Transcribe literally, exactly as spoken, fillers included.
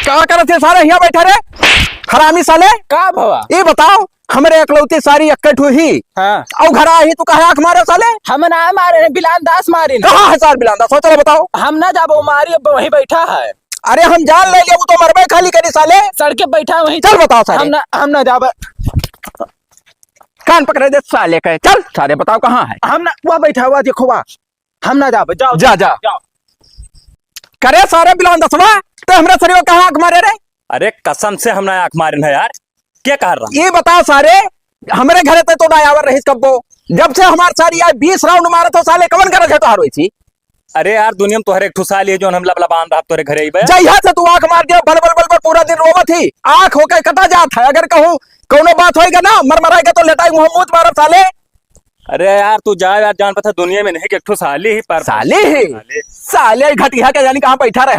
का करत है सारे हियाँ बैठा रे? हरामी साले। का भवा? ये बताओ, हमरे एकलौती सारी एक्के ठो ही। हाँ। अउ घरा ही तू काहे आँख मारे साले? हम ना मारे, बिलान दास मारे। कहाँ है सार बिलान दास? चलो बताओ। हम ना जाबो, मारी अब वहीं बैठा है। अरे हम जान ले लिया, वो तो मरबे खाली करी साले। सड़के बैठा वहीं। चल बताओ सारे। हम ना, हम ना जाबे। कान पकड़े दे साले के। चल सारे बताओ कहाँ है? हम ना, वह बैठा हुआ देखो वह। हम ना जाबे, जाओ, जा, जा। जाओ। करे सारे बिलान दसवा, ते हमरे सरियो कहाँ आँख मारे रे? अरे कसम से हम ना आँख मारे हैं यार, क्या कह रहा? ये बताओ सारे, हमरे घरे ते तो ना आवर रहिस कब्बो, जब से हमार सारी आज बीस राउंड मारत हो साले, कवन करत है तोहार वैसी? अरे यार, दुनिया में तोहरे एक ठो साली है, जौन हम लबला बांध रहा तोहरे घरे अइबे। जहिया से तू आँख मार दिया, बल बल बल बल पूरा दिन रोवत ही, आँख होके कटा जात है। अगर कहूँ कौनो बात होएगा ना, मरमराएगा तो लेटाई मुँह मूत मारब साले। अरे यार, तू जा यार, जान पता दुनिया में नहीं कि एक ठो साली ही पर साली ही? साली। साले घटिया के जानी कहाँ बैठा रहे हो।